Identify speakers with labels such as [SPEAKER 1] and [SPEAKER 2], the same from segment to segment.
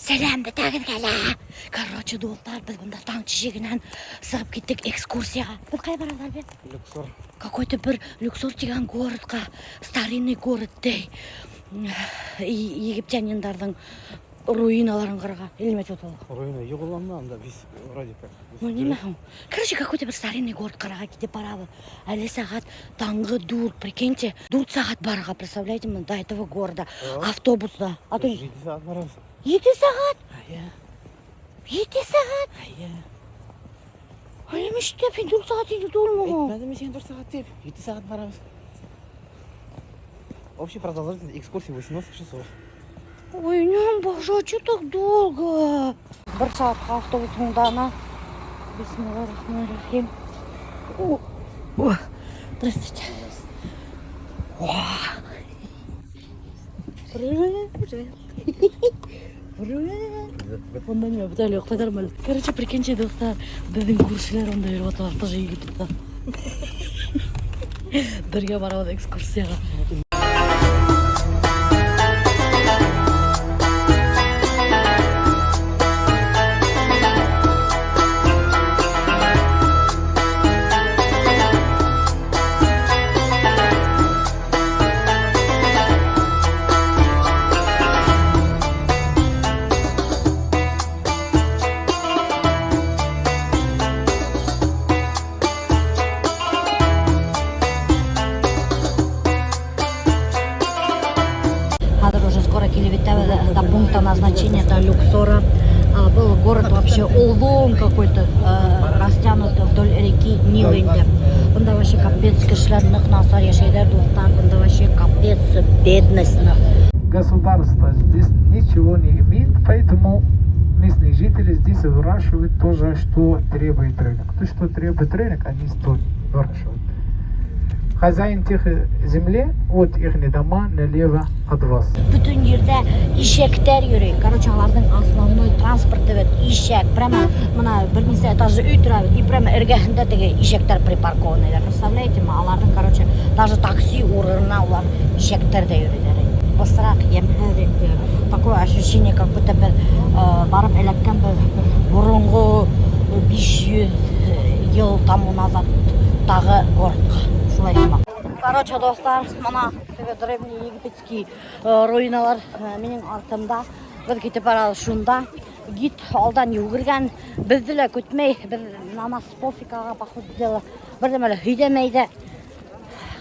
[SPEAKER 1] Сәләм бөтәгеҙгә лә. Короче, дуҫтар, беҙ бында таң тишегенән сығып киттек экскурсияға. Беҙ ҡайҙа барабыҙ, Альберт?
[SPEAKER 2] Люксор.
[SPEAKER 1] Какой-то бер Люксор тигән городҡа, старинный город ти. Египтяниндарҙың руиналарын ҡарарға. Или нимә тип атала?
[SPEAKER 2] Руина юҡ ул анда без вроде как.
[SPEAKER 1] Ну, нимә һуң? Короче, какой-то бер старинный город ҡарарға китеп барабыҙ. Әле сәғәт таңғы 4, прикиньте. 4 сәғәт барырға, представляете, мы до этого города. Автобуста. А то
[SPEAKER 2] 7 сәғәт барабыҙ.
[SPEAKER 1] 7 сәғәт?
[SPEAKER 2] Эйе.
[SPEAKER 1] 7 сәғәт?
[SPEAKER 2] Эйе.
[SPEAKER 1] Ай, нимә эшләп һин 4 сәғәт инде түгелме һуң?
[SPEAKER 2] Әйтмәнем мин һиңә 4 сәғәт тип. 7 сәғәт барабыҙ. Общая продолжительность экскурсии 18 часов.
[SPEAKER 1] Ой, ням, боже, а что так долго? Бер сәғәткә автобус һуңдана. Бисмиллахиррахманиррахим. О, о, здравствуйте. О. Привет. Привет. Привет. Унда нимә, бөтә әле йоҡлайҙармы әле? Короче, прикиньте, дуҫтар, беҙҙең күршеләр унда йөрөп яталар, тоже Египетта. Бергә барабыҙ экскурсияға. Хәҙер уже скоро килеп етәбеҙ до пункта назначения, до Люксора. Был город вообще оҙон какой-то, растянут вдоль реки Нил инде. Бында вообще капец кешеләр ныҡ насар йәшәйҙәр, дуҫтар. Бында вообще капец бедность ныҡ.
[SPEAKER 3] Государство здесь ничего не имеет, поэтому местные жители здесь выращивают тоже, что требует рынок. То, что требует рынок, они то выращивают. Хозяин тех земли, вот их дома налево от вас.
[SPEAKER 1] Бөтөн ерҙә ишәктәр йөрөй. Короче, уларҙың основной транспорты бит ишәк. Прямо бына бер нисә этажлы өй тора бит, и прямо эргәһендә теге ишәктәр припаркованныйҙар. Представляете ме? Уларҙың, короче, даже такси урынына улар ишәктәрҙә йөрөйҙәр. Бысраҡ, йәмһеҙ инде. Такое ощущение, как будто бер барып эләккән бер боронғо 500 йыл тому назад тағы городҡа. Шулай һымаҡ. Короче, дуҫтар, бына теге древний египетский руиналар минең артымда. Беҙ китеп барабыҙ шунда. Гид алдан йүгергән, беҙҙе лә көтмәй, беҙ на нас пофиг аға, по ходу дела. Бер нәмә лә һөйләмәй ҙә.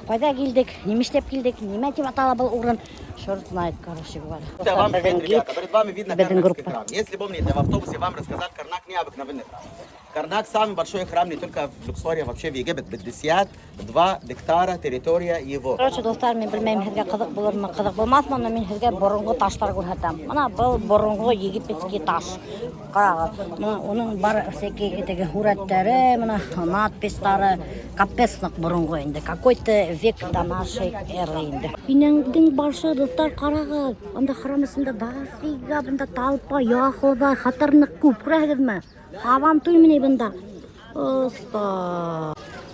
[SPEAKER 1] Ҡайҙа килдек, нимә эшләп килдек, нимә тип атала был урын? Черт знает, короче говоря.
[SPEAKER 4] Это вам
[SPEAKER 1] Беҙҙең
[SPEAKER 4] привет,
[SPEAKER 1] гид,
[SPEAKER 4] ребята. Перед вами видно
[SPEAKER 1] беҙҙең
[SPEAKER 4] Карнакский
[SPEAKER 1] группа.
[SPEAKER 4] храм. Если помните, в автобусе вам рассказал, Карнак необыкновенный храм. Карнак самый большой храм не только в Люксоре, а вообще в Египет. 52 гектара территория его.
[SPEAKER 1] Короче, дуҫтар, мин белмәйем, һеҙгә ҡыҙыҡ булырмы, ҡыҙыҡ булмаҫмы, но мин һеҙгә боронғо таштар күрһәтәм. Бына был боронғо египетский таш. Ҡарағыҙ, бына уның бар всякие теге һүрәттәре, бына надпистары, капец ныҡ боронғо инде. Какой-то век до нашей эры инде. Инәңдең башы, дуҫтар, ҡарағыҙ. Анда храм эсендә дофига, бында толпа, я хоҙай, хәтәр ныҡ күп, күрәһегеҙме? Һабан туймы ни бында? Оста.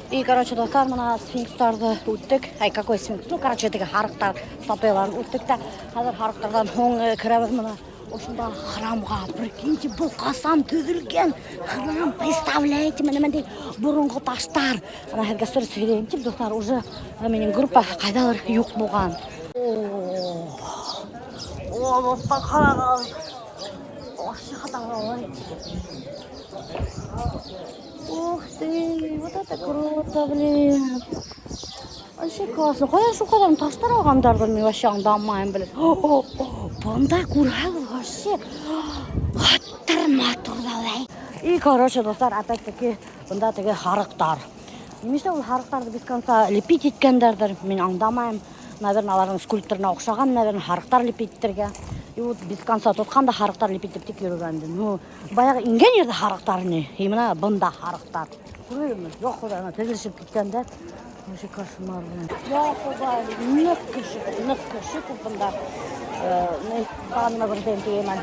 [SPEAKER 1] И, короче, дуҫтар, бына сфинкстарҙы үттек. Ай, какой сфинкс? Ну, короче, теге һарыҡтар статуяларын үттек тә. Хәҙер һарыҡтарҙан һуң керәбеҙ бына ошонда храмға. Прикиньте, был ҡасан төҙөлгән храм, представляете, бына бындай боронғо таштар. Бына һеҙгә сер һөйләйем тип, дуҫтар, уже минең группа ҡайҙалыр юҡ булған. О, дуҫтар, ҡарағыҙ. Вообще хаталай. Ух ты, вот это круто, блин. Вообще классно. Ҡайҙан шул ҡәҙәр таштар алғандарҙыр, мин вообще аңламайым, блин. Бында күрһәгеҙ вообще хәтәр матур ҙа улай. И, короче, дуҫтар, опять-таки бында теге һарыҡтар. Нимә ул һарыҡтарҙы без конца лепить иткәндәрҙер, мин аңламайым. Наверное, уларҙың скульпторына оҡшаған, наверное, һарыҡтар лепить итергә. И вот без конца тотҡан да һарыҡтар лепить итеп тик йөрөгән. Ну, баяғы ингән ерҙә һарыҡтар ни? И бына бында һарыҡтар. Күрәһегеҙме? Юҡ, Хоҙай, ана теҙелешеп киткәндәр. Вообще кошмар, блин. Я Хоҙай, ныҡ кеше, ныҡ кеше күп бында. Тағы нимә күрһәтәйем тигәйем әле.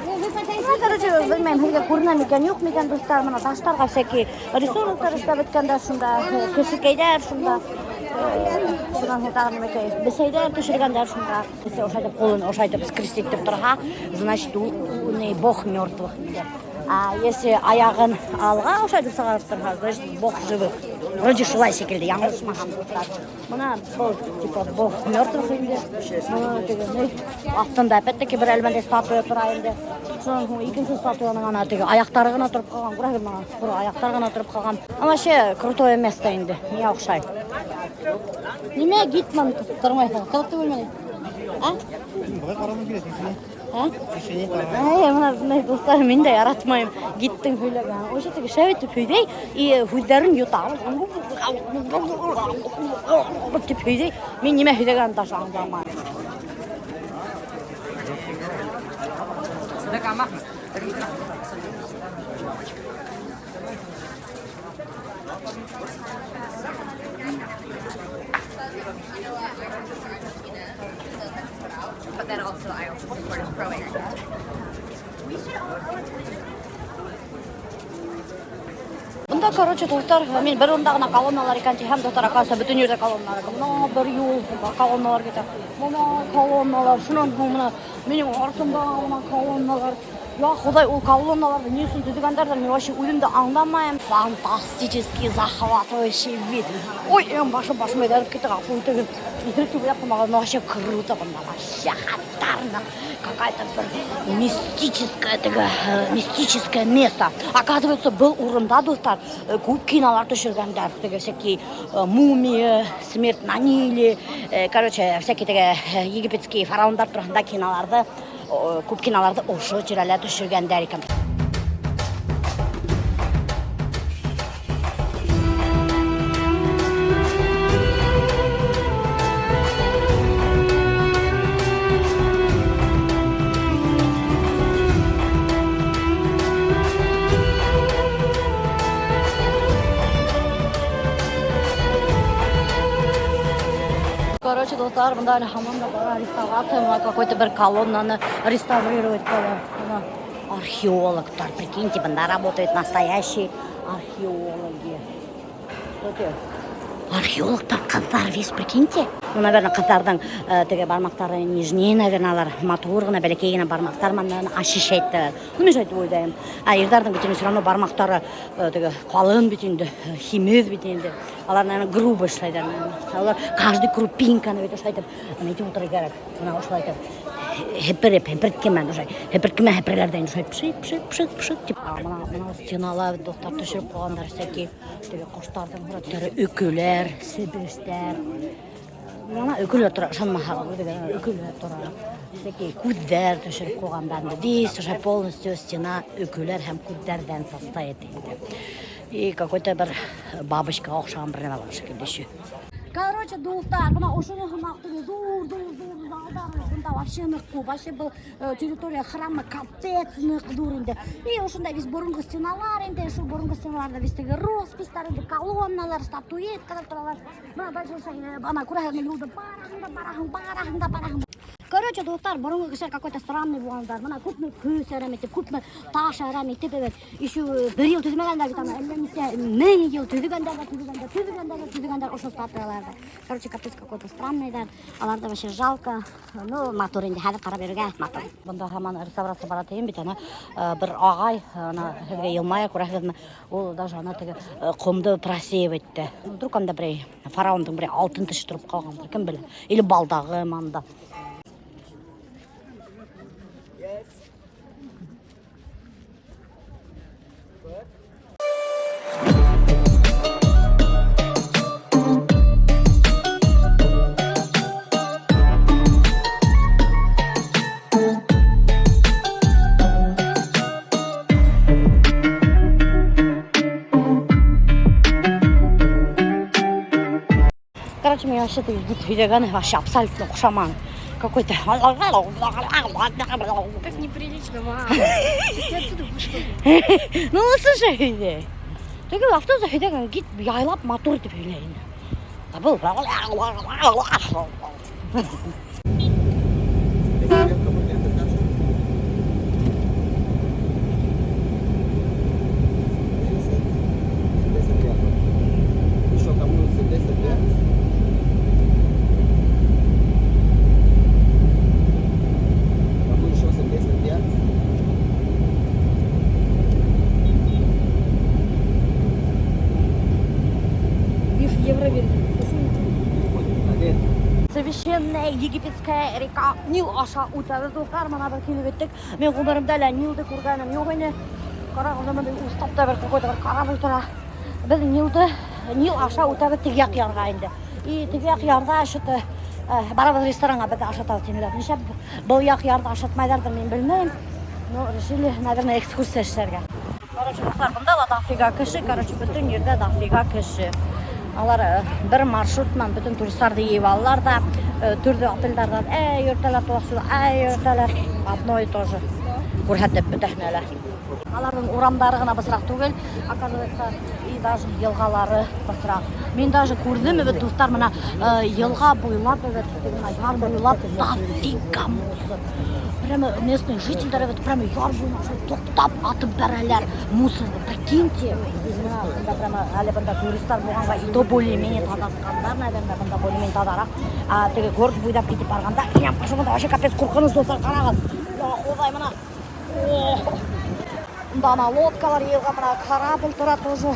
[SPEAKER 1] Ну, короче, белмәйем, һеҙгә күренә микән, юҡ микән, дуҫтар, бына таштарға всякие рисуноктар эшләп бөткәндәр шунда, кешекәйҙәр шунда. Шунан һуң тағы нимәкәй, бесәйҙәр төшөргәндәр шунда. Бесәй ошайтып ҡулын ошайтып скрестить итеп торһа, значит, ул не бог мертвых инде. А если аяғын алға оҡшайтып сығарып торһа, значит, бог живых. Вроде шулай шикелле, яңылышмаһам, дуҫтар. Бына был типа бог мертвых инде. Бына теге ни, аҫтында опять-таки бер әлмәндәй статуя тора инде. Шунан һуң икенсе статуяның ана теге аяҡтары ғына тороп ҡалған, күрәһегеҙ, бына ҡоро аяҡтар ғына тороп ҡалған. А вообще крутое место инде, миңә оҡшай. Нимә гид менән тормайһың? Ҡыҙыҡ түгелме ни? А?
[SPEAKER 2] Былай ҡарағым килә, тишене.
[SPEAKER 1] А?
[SPEAKER 2] Тишене ҡарағым.
[SPEAKER 1] Әй, бына бындай дуҫтар, мин дә яратмайым гидтың һөйләгәнен. Ошо теге шәп итеп һөйләй, и һүҙҙәрен йота. Тип һөйләй. Мин нимә һөйләгәнен даже аңламайым.
[SPEAKER 5] But then also I also supported pro air.
[SPEAKER 1] Бында, короче, дуҫтар, мин бер урында ғына колонналар икән тиһәм, дуҫтар, оказывается, бөтөн ерҙә колонналар икән. Бына бер юл, бында колонналар китә. Бына колонналар, шунан һуң бына минең артымда бына колонналар. Я Хоҙай, ул колонналарҙы ни өсөн төҙөгәндәрҙер, мин вообще үҙем дә аңламайым. Фантастический, захватывающий вид. Ой, эм башым башым әйләнеп китте, ғәфү итегеҙ. Иҫерек тип уйлап ҡалмағыҙ, но вообще круто бында, вообще хәтәрнәк. Какая-то бер мистическое теге, мистическое место. Оказывается, был урында, дуҫтар, күп кинолар төшөргәндәр. Теге всякие мумии, смерть на Ниле, короче, всякие теге египетские фараондар тураһында киноларҙы, күп киноларҙы ошо тирәлә төшөргәндәр икән. Короче, дуҫтар, бында әле һаман да бара реставрация, бына какой-то бер колоннаны реставрировать итәләр. Бына археологтар, прикиньте, бында работают настоящие археологи. Кстати, археологтар ҡыҙҙар весь, прикиньте. Ну, наверное, ҡыҙҙарҙың теге бармаҡтары нежнее, наверное, алар матур ғына, бәләкәй генә бармаҡтар менән ощущать. Ну, мин шулай тип уйлайым. Ә ирҙәрҙең бит инде все равно бармаҡтары теге ҡалын бит инде, һимеҙ бит инде. Алар, наверное, грубо эшләйҙәр, наверное. Алар каждый крупинканы бит ошолай итеп, нитеп ултырыр кәрәк. Бына ошолай итеп һепереп, һеперткән менән ошолай. Һеперткән менән һеперәләр ҙә инде ошолай пшик, пшик, пшик, пшик тип. А, бына, бына стенала дуҫтар төшөрөп ҡуйғандар всякие теге ҡоштарҙың һүрәттәре, өкөләр, себештәр. Бына өкөләр тора, ышанмаһағыҙ, үҙегеҙ өкөләр тора. Всякие күҙҙәр төшөрөп ҡуйғандар инде. Весь уже полностью стена өкөләр һәм күҙҙәрҙән состоит инде. И какой-то бер бабочка оҡшаған бер нәмә бар шикелле еще. Короче, дуҫтар, бына ошоно һымаҡ теге ҙур, ҙур, ҙур залдар бында вообще ныҡ күп. Вообще был территория храма капец ныҡ ҙур инде. И ошондай весь боронғо стеналар инде, шул боронғо стеналарҙа весь теге роспистар инде, колонналар, статуэткалар торалар. Бына дальше ошо, бына күрәһең, юлды бараһың да бараһың, бараһың да бараһың. Короче, дуҫтар, боронғо кешеләр какой-то странный булғандар. Бына күпме көс әрәм итеп, күпме таш әрәм итеп, эйе. Еще бер йыл төҙөмәгәндәр бит аны, әллә нисә мең йыл төҙөгәндәр ҙә, төҙөгәндәр, төҙөгәндәр ҙә, төҙөгәндәр ошо статуяларҙы. Короче, капец какой-то странныйҙар. Аларҙы вообще жалко. Ну, матур инде, хәҙер ҡарап йөрөргә матур. Бында һаман реставрация бара тием бит, ана, бер ағай, ана һеҙгә йылмая, күрәһегеҙме? Ул даже ана теге ҡомдо просеивать итте. Вдруг анда берәй фараондың берәй алтын теше тороп ҡалғандыр, кем белә. Или балдағы анда. Короче, мин вообще теге гид һөйләгәне вообще абсолютно оҡшаманы. Какой-то
[SPEAKER 5] Как неприлично, мам. Сейчас я отсюда вышла.
[SPEAKER 1] Ну, слушай, һөйләй. Теге автобуста һөйләгән гид яйлап матур итеп һөйләй инде. Ә был
[SPEAKER 4] Еще кому 75? Кому еще 75?
[SPEAKER 1] Огромная египетская река Нил аша үтәбеҙ, дуҫтар. Бына беҙ килеп еттек. Мин ғүмеремдә лә Нилде күргәнем юҡ ине. Ҡарағыҙ, бындай уҫлап та бер какой-то бер корабль тора. Беҙ Нилды, Нил аша үтәбеҙ теге яҡ ярға инде. И теге яҡ ярҙа что-то барабыҙ ресторанға, беҙҙе ашатабыҙ тинеләр. Нишләп был яҡ ярҙа ашатмайҙарҙыр, мин белмәйем. Но решили, наверное, экскурсия эшләргә. Короче, дуҫтар, бында ла дофига кеше, короче, бөтөн ерҙә дофига кеше. Алар бер маршрут менән бөтөн туристарҙы йыйып алалар ҙа, төрлө отелдәрҙән әй йөрөтәләр, тулаҡсы әй йөрөтәләр. Одно и то же. Күрһәтеп бөтәһенә лә. Аларҙың урамдары ғына бысраҡ түгел, оказывается, и даже йылғалары бысраҡ. Мин даже күрҙем, бит, дуҫтар, бына йылға буйлап, бит, бына яр буйлап дофига мусор. Прямо местные жителдәр, бит, прямо яр буйына шул туҡтап атып бәрәләр мусорҙы. Прикиньте, бына бында прямо әле бында туристар булғанға и то более-менее таҙартҡандар, наверное, бында более-менее таҙараҡ. А теге город буйлап китеп барғанда, инәм бында вообще капец ҡурҡыныс, дуҫтар, ҡарағыҙ. Я Хоҙай, бына. Бында ана лодкалар йыйылған, бына корабль тора тоже.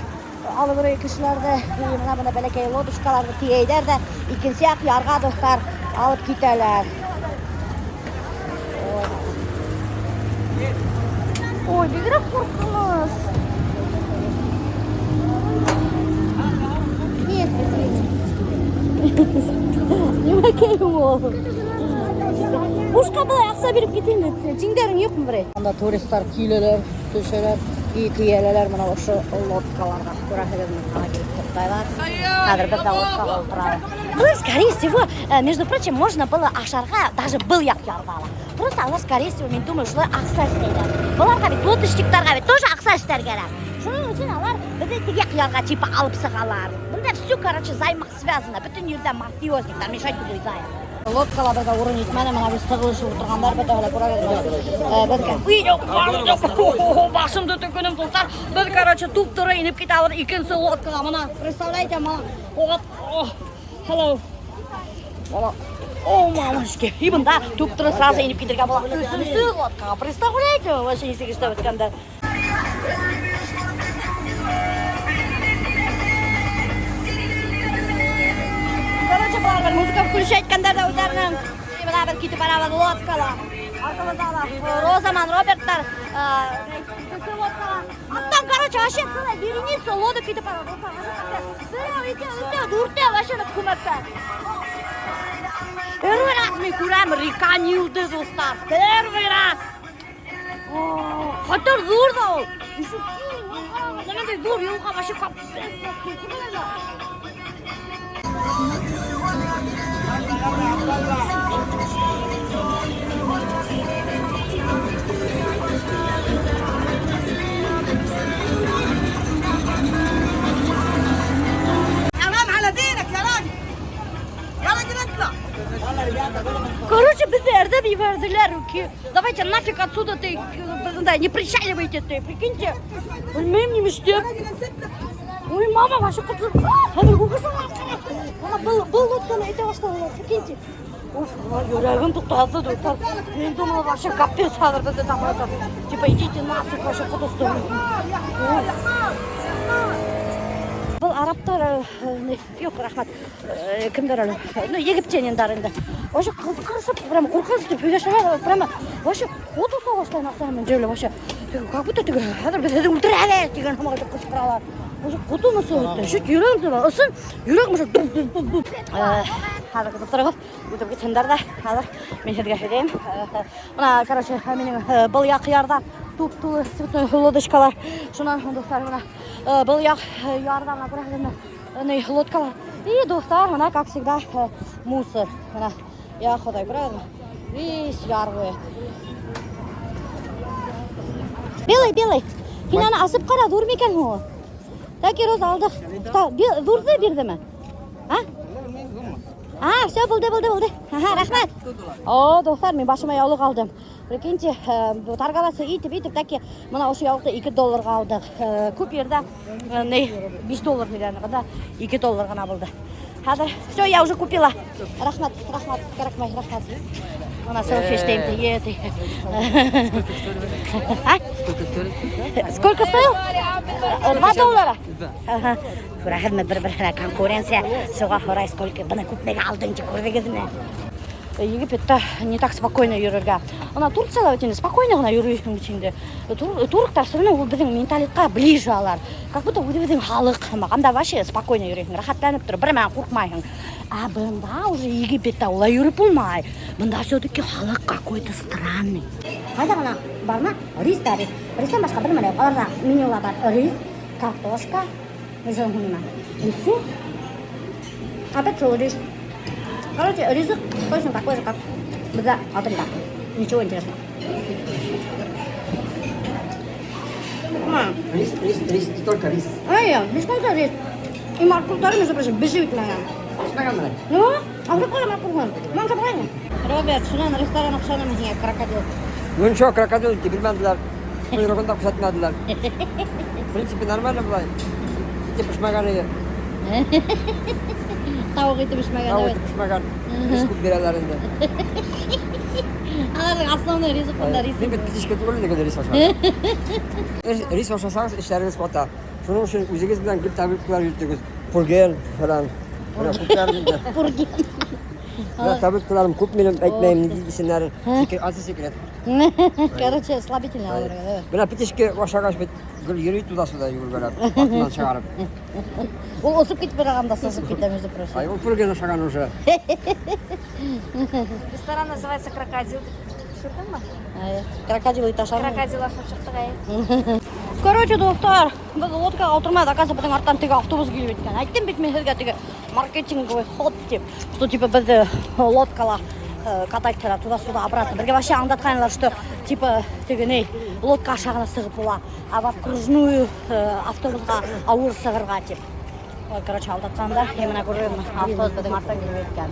[SPEAKER 1] Алып йөрөй кешеләрҙе, и бына бына бәләкәй лодочкаларҙы тейәйҙәр ҙә, икенсе яҡ ярға, дуҫтар, алып китәләр. Ой, Ой, бигерәк ҡурҡыныс. Нет, нимәкәй ул? Бушҡа былай аҡса биреп китәйем. Тиңдәрең юҡмы берәй? Анда туристар киләләр, төшәләр и тейәләләр бына ошо лодкаларға. Күрәһегеҙме, бына килеп туҡтайҙар. Хәҙер беҙ ҙә лодкаға ултырабыҙ. Был, скорее всего, между прочим, можно было ашарға даже был яҡ ярҙа ла. Просто алар, скорее всего, мин думаю, шулай аҡса эшләйҙәр. Быларға бит лодочниктарға бит тоже аҡса эшләр кәрәк. Шуның өсөн алар беҙҙе теге яҡ ярға типа алып сығалар. Бында все, короче, взаимосвязано. Бөтөн ерҙә мафиозниктар мешать буйҙай. Лодкала беҙгә урын етмәне, бына беҙ тығылышып ултырғандар, бөтәһе лә күрәгеҙ. Беҙгә Уй, башымды төкөнөм, дуҫтар. Беҙ, короче, туп-тура инеп китәбеҙ икенсе лодкаға. Бына, представляете, бына, вот, о, hello. Бына, о, мамочки. И бында туп-тура сразу инеп китергә була. Өсөнсө лодкаға. Представляете, вообще нисек эшләп бөткәндәр. Короче, былар бер музыка включать иткәндәр ҙә үҙҙәренең. И бына беҙ китеп барабыҙ лодкала. Артыбыҙҙа ла Роза менән Роберттар икенсе лодкала. Аттан, короче, вообще целая вереница лодок китеп бара. Берәү, икәү, өсәү, дүртәү вообще күмәктә. Первый раз мин күрәм река Нилды, дуҫтар. Первый раз. Ҡәтәр ҙур ҙа ул. Еще киң, нимәндәй ҙур йылға вообще капец.
[SPEAKER 6] حرام على دينك يا راجل، يا راجل اطلع.
[SPEAKER 1] Короче, беҙҙе әрләп ебәрҙеләр. Давайте нафиг отсюда ты, да, не причаливайте ты, прикиньте. Белмәйем нимә эшләп. Ой, мама, вообще ҡотор. Хәҙер Мама, был лодканы әйтә башланылар, прикиньте. Уф, йөрәгем туҡталды, дуҫтар. Мин думала, вообще капец хәҙер беҙҙе там это. Типа, идите нафиг, вообще ҡотосто. Был арабтар, юҡ, рәхмәт, кемдәр әле? Ну, египтяниндар инде. Вообще ҡысҡырышып, прямо ҡурҡыныс итеп һөйләшәләр, прямо вообще ҡот оса башлай аҡсаһы менән вообще. Как будто теге хәҙер беҙ һеҙҙе үлтерәбеҙ тигән һымаҡ итеп ҡысҡыралар. Вообще ҡотом осоп бөттө. Чуть йөрәгем тора, ысын йөрәгем уже дуп дуп дуп дуп. Хәҙер көтөп тороғоҙ, үтеп китһендәр ҙә, хәҙер мин һеҙгә һөйләйем. Бына, короче, минең был яҡ ярҙа туп-тулы цветной лодочкалар. Шунан һуң, дуҫтар, бына был яҡ ярҙа бына күрәһегеҙме, ни лодкалар. И, дуҫтар, бына, как всегда, мусор. Бына, я Хоҙай, күрәһегеҙме? Весь яр буйы. Белый, белый. Һин аны асып ҡара, ҙур микән һуң ул? Так, Роза, алдыҡ. Ҙурҙы бирҙеме? А? А, все, булды, булды, булды. Ага, рәхмәт. О, дуҫтар, мин башыма яулыҡ алдым. Прикиньте, торговаться итеп, итеп, таки, бына ошо яулыҡты 2 долларға алдыҡ. Күп ерҙә, не, 5 доллар тигән, бында 2 доллар ғына булды. Хәҙер, все, я уже купила. Рәхмәт, рәхмәт, кәрәкмәй, рәхмәт. Бына селфи эшләйем, ти, ти. А? Сколько стоил? 2 доллара. Ага. Күрәһегеҙме, бер-береһенә конкуренция. Шуға һорай, сколько, быны күпмегә алдың, тип күрҙегеҙме? Египетта не так спокойно йөрөргә. Ана Турцияла бит инде спокойно ғына йөрөйһөң бит инде. Турктар все равно ул беҙҙең менталитетҡа ближе алар. Как будто үҙебеҙҙең халыҡ һымаҡ. Анда вообще спокойно йөрөйһөң, рәхәтләнеп тороп, бер нәмәнән ҡурҡмайһың. А бында уже Египетта улай йөрөп булмай. Бында все-таки халыҡ какой-то странный. Ҡайҙа ғына барма, рис та рис. Ристан башҡа бер нәмә лә юҡ. Уларҙа менюла бар рис, картошка, нимә. И все. Опять шул рис. Короче, ризыҡ точно такой же, как беҙҙә отельдә. Ничего интересного.
[SPEAKER 2] Рис, рис, рис, не только рис.
[SPEAKER 1] Ай, не только рис. И морковтары, между прочим, бешеп бөтмәгән.
[SPEAKER 2] Пешмәгән менән.
[SPEAKER 1] Ну, а уже ҡайҙа морковын? Мин тапмайым. Роберт, шунан ресторан оҡшанымы һиңә крокодил?
[SPEAKER 2] Ну ничего, крокодил бирмәнеләр. Ҡойроғон да күрһәтмәнеләр. В принципе, нормально былай. Ите пешмәгән ине.
[SPEAKER 1] Тауыҡ ите бешмәгән.
[SPEAKER 2] Тауыҡ ите пешмәгән. Рис күп бирәләр инде.
[SPEAKER 1] Уларҙың основной ризыҡ бында рис.
[SPEAKER 2] Мин бит птичка түгел инде гел рис ашап. Рис ашасағыҙ, эшләрегеҙ ҡата. Шуның өсөн үҙегеҙ менән гел таблеткалар йөрөтөгөҙ. Пурген фәлән. Менә күпләр инде.
[SPEAKER 1] Пурген.
[SPEAKER 2] Менә таблеткаларым күп минем, әйтмәйем нинди исемнәрен. Секрет, асы секрет.
[SPEAKER 1] Короче, слабительный алырға, да?
[SPEAKER 2] Менә птичка ашағас бит гел йөрөй туда-сюда йүгергәләп, артынан сығарып.
[SPEAKER 1] Ул осоп китеп барғанда сығып китә, между прочим.
[SPEAKER 2] Ай, ул пурген ашаған уже.
[SPEAKER 5] Ресторан называется «Крокодил». Төшөрҙөңмө?
[SPEAKER 1] Ай, крокодил ите ашар.
[SPEAKER 5] Крокодил ашап сыҡтыҡ, әй.
[SPEAKER 1] Короче, дуҫтар, беҙ лодкаға ултырмай, оказывается, беҙҙең арттан теге автобус килеп еткән. Әйттем бит мин һеҙгә теге маркетинговый ход тип, что типа беҙҙе лодкала катать туда-сюда обратно. Беҙгә вообще аңлатҡайнылар, что типа теге ни, лодка аша ғына сығып була, а в окружную автобусҡа ауыр сығырға тип. Ой, короче, алдатҡандар. Мин бына күрҙем, автобус беҙҙең арттан килеп еткән.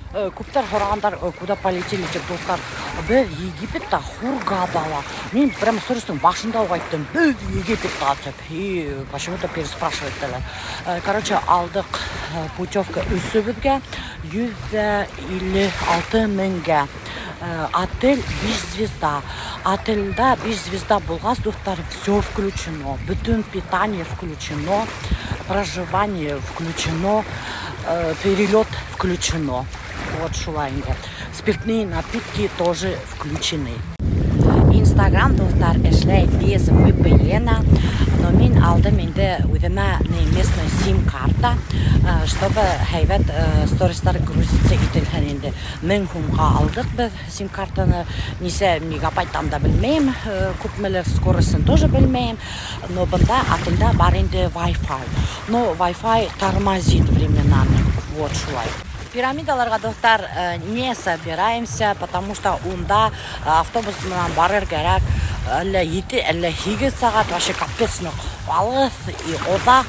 [SPEAKER 1] Күптәр һорағандар, куда полетели тип, дуҫтар. Беҙ Египетта, Хургадала. Мин прямо стористың башында уҡ әйттем, беҙ Египетта тип. И почему-то переспрашивать итәләр. Короче, алдыҡ путевка өсөбөҙгә 156 меңгә. Отель 5 звезда. Отельдә 5 звезда булғас, дуҫтар, все включено. Бөтөн питание включено, проживание включено, перелет включено. Вот шулай инде. Спиртные напитки тоже включены. Инстаграм, дуҫтар, эшләй без VPN, но мин алдым инде үҙемә не местный сим-карта, чтобы һәйбәт стористар грузиться ителһен инде. 1000 һумға алдыҡ беҙ сим-картаны, нисә мегабайттан да белмәйем, күпмелер скоростын тоже белмәйем, но бында отельдә бар инде Wi-Fi. Но Wi-Fi тормозит временами. Вот шулай. Пирамидаларға, дуҫтар, не собираемся, потому что унда автобус менән барыр кәрәк. Әллә 7, әллә 8 сәғәт, вообще капец ныҡ алыҫ и оҙаҡ.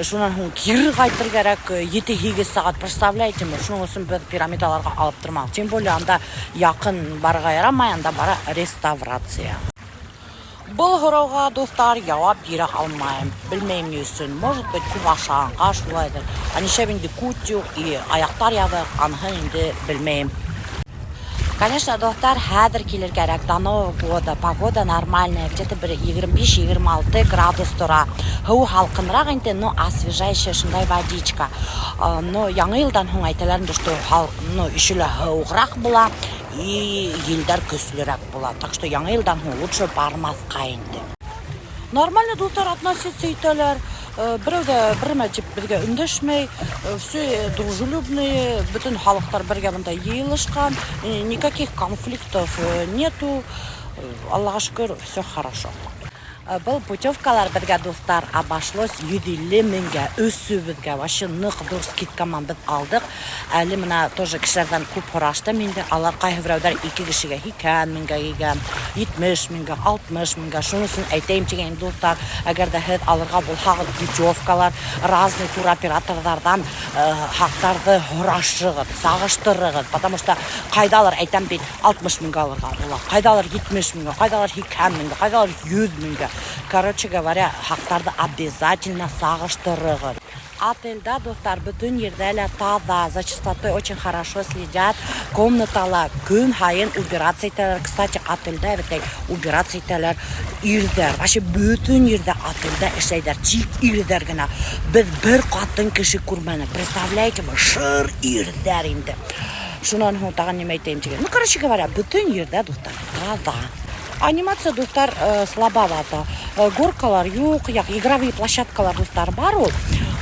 [SPEAKER 1] Шунан һуң кире ҡайтыр кәрәк, 7-8 сәғәт, представляете ме? Шуның өсөн беҙ пирамидаларға алып торманыҡ. Тем более анда яҡын барырға ярамай, анда бара реставрация. Был һорауға, дуҫтар, яуап бирә алмайым. Белмәйем ни өсөн. Может быть, күп ашағанға шулайҙыр. А нишләп инде күт юҡ и аяҡтар ябыҡ, аныһын инде белмәйем. Конечно, дуҫтар, хәҙер килер кәрәк. До Нового года погода нормальная, где-то бер 25-26 градус тора. Һыу һалҡынраҡ инде, но освежающая шундай водичка. Но яңы йылдан һуң әйтәләр инде, что ну, еще лә һыуығыраҡ була и елдәр көслөрәк була. Так что яңы йылдан һуң лучше бармаҫҡа инде. Нормально, дуҫтар, относиться итәләр. Берәү ҙә бер нәмә тип беҙгә өндәшмәй. Все дружелюбные, бөтөн халыҡтар бергә бында йыйылышҡан. Никаких конфликтов нету. Аллаға шөкөр, все хорошо. Был путевкалар беҙгә, дуҫтар, обошлось 150 меңгә, өсөбөҙгә. Вообще ныҡ ҙур скидка менән беҙ алдыҡ. Әле бына тоже кешеләрҙән күп һораштым инде. Алар ҡайһы берәүҙәр ике кешегә 80 меңгә килгән, 70 меңгә, 60 меңгә. Шуның өсөн әйтәйем тигән, дуҫтар, әгәр ҙә һеҙ алырға булһағыҙ путевкалар, разный туроператорҙарҙан хаҡтарҙы һорашығыҙ, сағыштырығыҙ, потому что ҡайҙалыр әйтәм бит 60 меңгә алырға була, ҡайҙалыр 70 меңгә, ҡайҙалыр 80 меңгә, ҡайҙалыр 100 меңгә. Короче говоря, хаҡтарҙы обязательно сағыштырығыҙ. Отельдә, дуҫтар, бөтөн ерҙә лә таҙа, за чистотой очень хорошо следят. Комнатала көн һайын убираться итәләр. Кстати, отельдә бит убираться итәләр ирҙәр. Вообще бөтөн ерҙә отельдә эшләйҙәр, тик ирҙәр генә. Беҙ бер ҡатын кеше күрмәнек. Представляете, шыр ирҙәр инде. Шунан һуң тағы нимә әйтәйем тигән. Ну, короче говоря, бөтөн ерҙә, дуҫтар, таҙа. Анимация, дуҫтар, слабовато. Горкалар юҡ, яҡ, игровые площадкалар, дуҫтар, бар ул.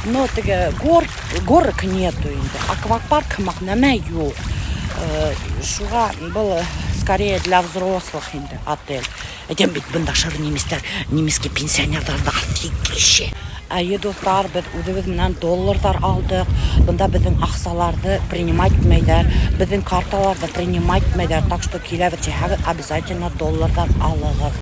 [SPEAKER 1] Но теге горок нету инде. Аквапарк һымаҡ нәмә юҡ. Шуға был скорее для взрослых инде отель. Әйтәм бит, бында шыр немецтар, немецкий пенсионерҙар да офигище. Әйе, дуҫтар, беҙ үҙебеҙ менән долларҙар алдыҡ. Бында беҙҙең аҡсаларҙы принимать итмәйҙәр, беҙҙең карталарҙы принимать итмәйҙәр. Так что киләбеҙ тиһәгеҙ, обязательно долларҙар алығыҙ.